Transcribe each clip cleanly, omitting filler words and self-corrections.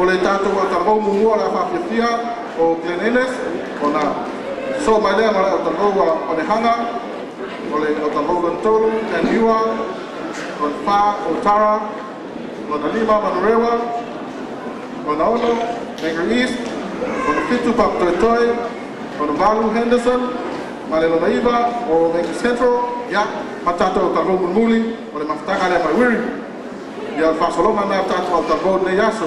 le tatou autalavou muamua o le a faafiafia o Glen Innes, ona sosoo mai lea ma le autalavou a Onehana, o le autalavou lona tolu Naniua, lona fa o Tara, lona lima Manurewa, lona ono Mangere East, lona fitu Papatoetoe, lona valu Henderson, ma le lona iva o Mangere Central, ia ma tatou autalavou mulimuli o le mafutaga lea mai Wiri. Ia, o le faasologa lena o tatou autalavou i lenei aso.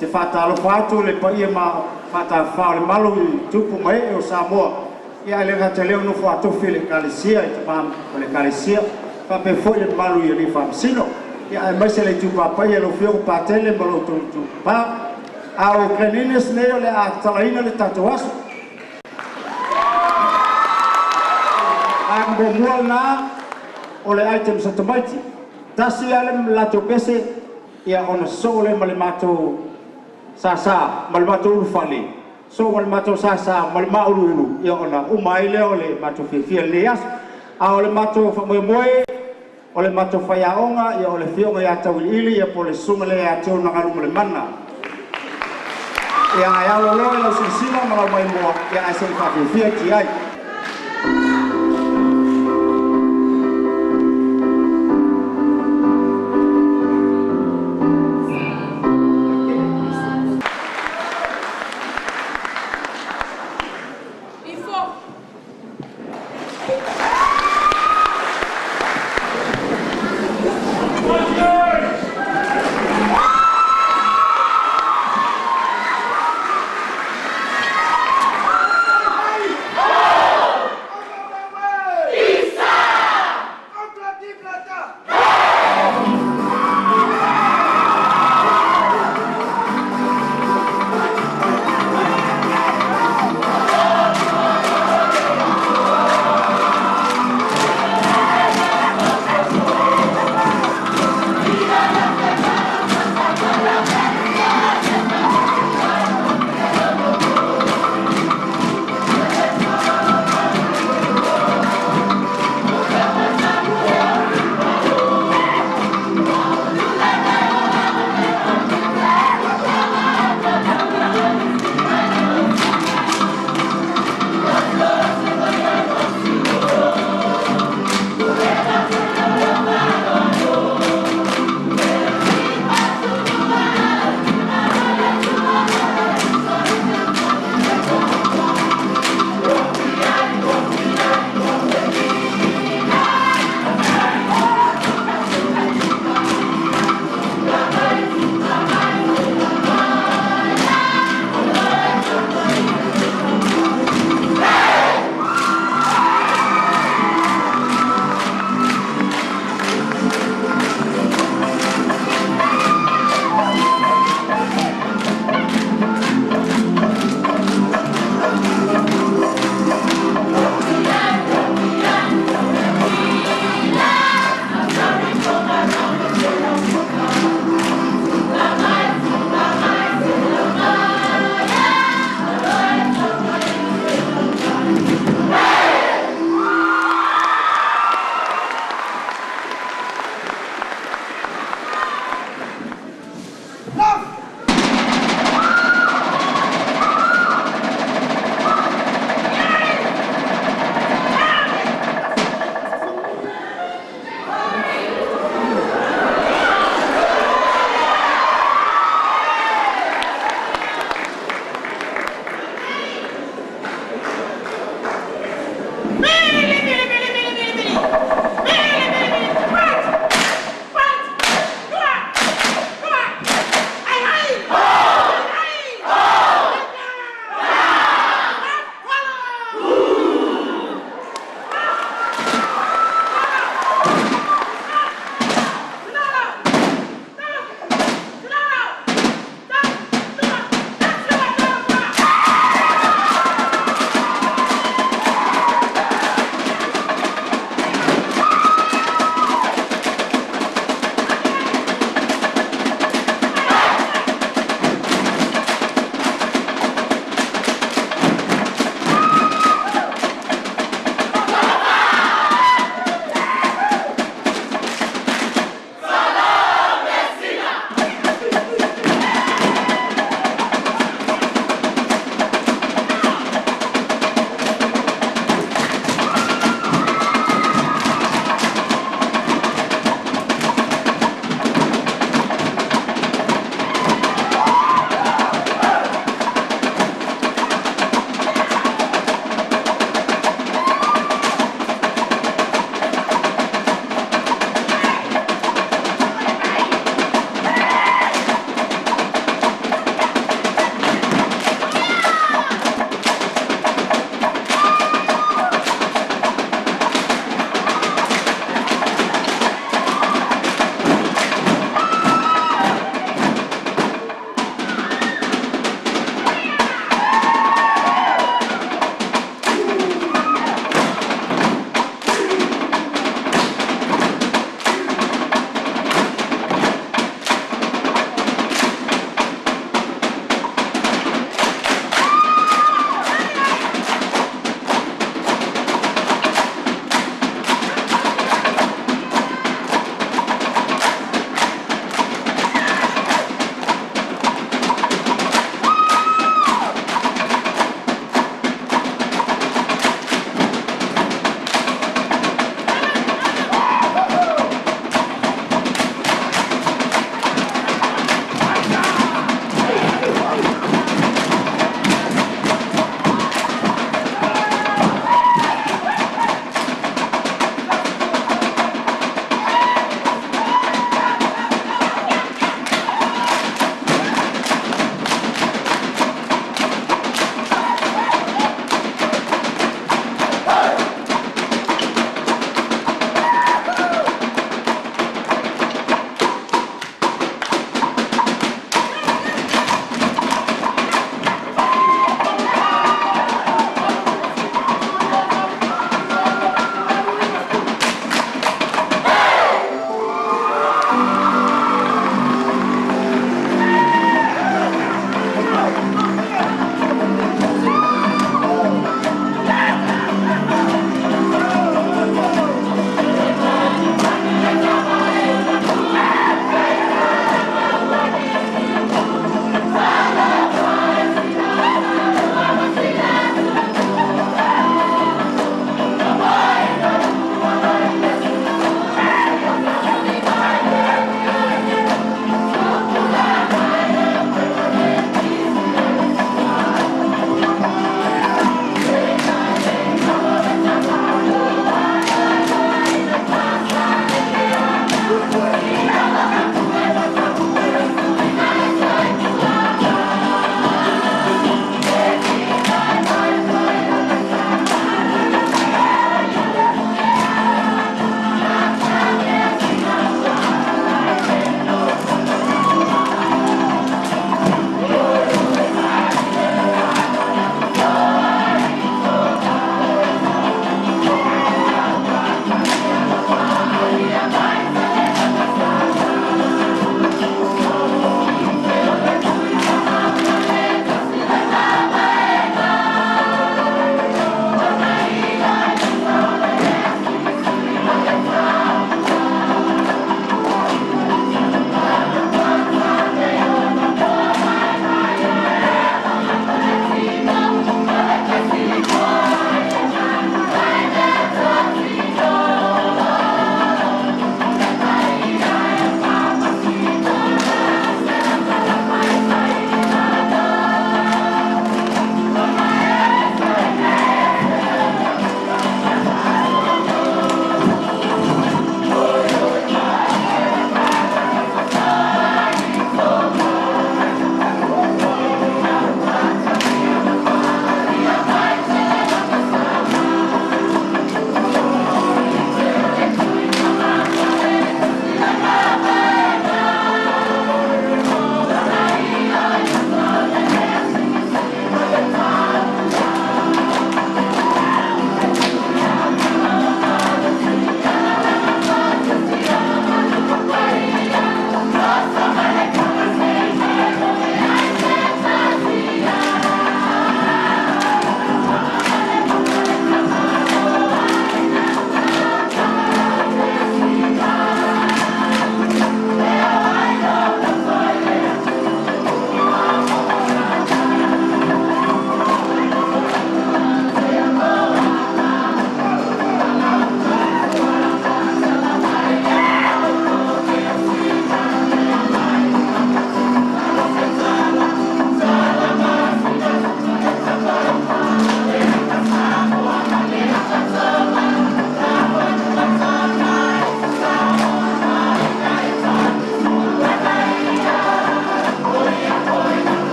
Te faatalofa atu le paia ma faatafafao o le malu i tupu ma ee o Samoa, ia ae le gata i lea o nofo a tofi i le Ekalesia i tama o le Ekalesia, faapea foi le mamalu i alii faamasino, ia aemaise le itupa paia i lau Afioga Patele ma lo outou itupa. A o Glen Innes nei o le a tatalaina le tatou aso. Vaega muamua lena o le item sa tamaiti. Tasi lava le latou pese, ia ona sosoo lea ma le matou sasa ma le matou ulufale, sosoo ma le matou sasa ma le mauluulu, ia ona uma ai lea o le matou fiafia i lenei aso. A o le matou faamoemoe, o le matou faiaoga, ia o le afioga ia Tauiliili, ia po o le susuga lea ia Teogalumalemana. Ia ae aloloa i lau silasila ma lau maimoa, ia ae se i faafiafia ti ai. Ifo.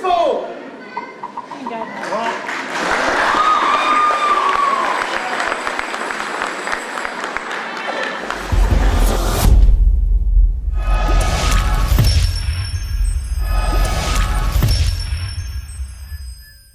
Sisifo.